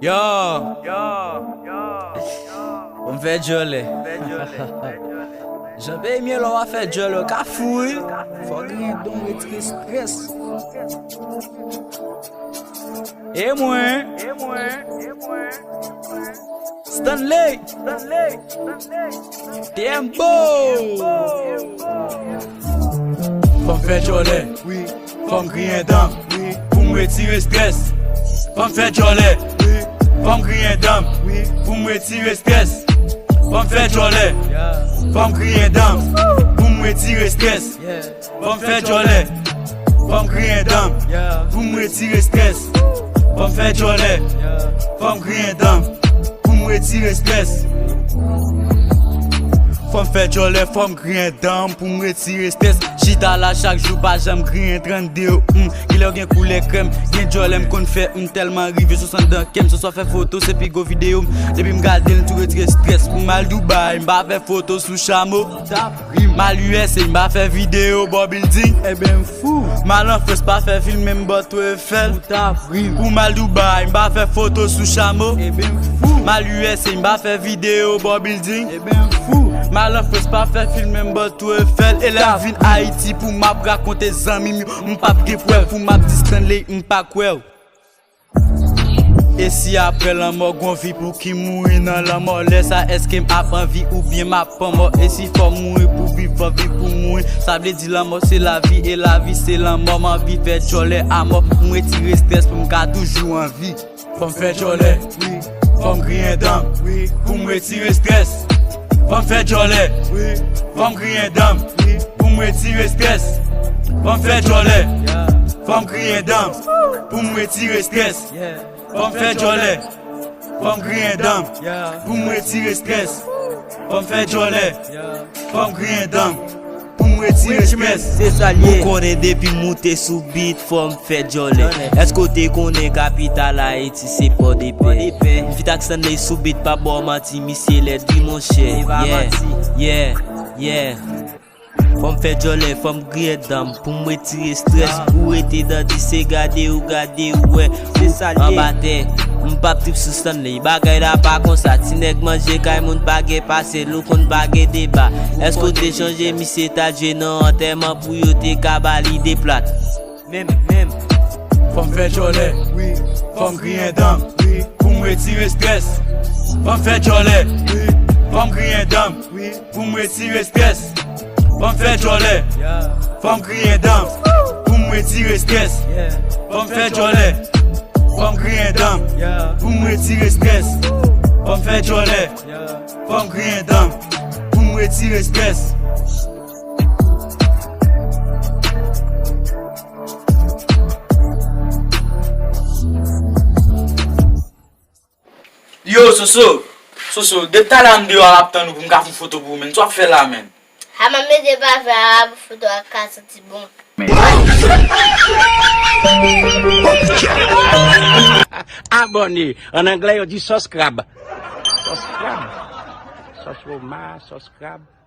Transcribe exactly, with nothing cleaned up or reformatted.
Yo! Fò m fè djòlè. Jan peyi m ye la w ap fè djòlè, w ka fou wi. Fò w genyen don retire strès. E mwen? Stanley! Tembo! Fò m fè djòlè, wi. Fò m griyen dan m, wi. Pou m retire strès. Fò m fè djòlè, wi. Fò m griyen dan m, wi. Pou m retire strès. Fò m fè djòlè. Fò m griyen dan m. Pou m retire strès. Fò m fè djòlè. Fò m griyen dan m. Pou m retire strès. Fò m fè djòlè. Fò m griyen dan m. Pou m retire strès. Fò m fè djòlè, fò m griyen dan m pou m retire strès. Chita la chak jou, pa janm griyen trannde, hmm. Kilè w gen koulè krèm, gen djòlè m konn fè, hmm, tèlman rive swasant dan kè m, se swa fè foto, se pi gwo videyo m. Depi m gade l, m tou retire strès. Pou m al Dubai, m pa fè foto sou chamo. M al U S A, m pa fè videyo bò bilding. Ebyen, m fou. M al an Frans, pa fè filme m bò Tour Eiffel. Pou m al Dubai, m pa fè foto sou chamo. Ebyen, m fou. M al U S A, m pa fè videyo bò bilding. Ebyen, m fou. M al an Frans, pa fè filme m bò Tour Eiffel. E lè m vin Ayiti pou m ap rakonte zanmi m yo, m p ap gen prèv pou m ap di Stanley, m pa kwè w. E si apre lanmò gon vi, pou ki mouri nan lanmò? Lè sa èske m ap anvi oubyen m ap anmò? E si fò mouri pou viv, fò viv pou mouri. Sa vle di lanmò se lavi e lavi se lanmò. M anvi fè djòlè a mò pou m retire strès, pou m ka toujou anvi. Fò m fè djòlè, wi. Fò m griyen dan m, wi. Pou m retire strès. Fò m fè djòlè, wi. Fò m griyen dan m, wi. Pou m retire strès. Fò m fè djòlè. Fò m griyen dan m. Pou m retire strès. Fò m fè djòlè. Fò m griyen dan m. Pou m retire strès. Fò m fè djòlè. Fò m griyen dan m. Pou m retire strès. Se sa l ye. Ou konnen depi m moute sou beat, fò m fè djòlè. Èske w te konnen kapital Ayiti se Pòdepè? M vit ak Stanley sou beat, pa ba w manti, misye lèd wi monchè. Yeah, yeah, yeah. Fò m fè djòlè, fò m griyen dan m pou m retire strès. Ou rete dan di se gade ou gade ou wè. Se sa l ye. Anba tè, m p ap trip sou Stanley. Bagay la pa konsa. Ti nèg manje kay moun pa gen pase l, ou konn pa gen deba. Èske w te chanje misye t al jwe nan antèman pou yo te ka ba li de plat? Menm, menm. Fò m fè djòlè, wi. Fò m griyen dan m, wi. Pou m retire strès. Fò m fè djòlè, wi. Fò m griyen dan m, wi. Pou m retire strès. Fò m fè djòlè. Fò m griyen dan m. Pou m retire strès. Fò m fè djòlè. Fò m griyen dan m. Pou m retire strès. Fò m fè djòlè. Fò m griyen dan m. Pou m retire strès. Yo, Soso! Soso, depi talè a m deyò a, m ap tann ou pou m ka fè yon foto pou ou, menn. Sa w ap fè la, menn? Ha, m ap mete pavè a pou foto a ka santi bon. Abòne. An anglè, yo di subscribe. Subscribe. Subscribe.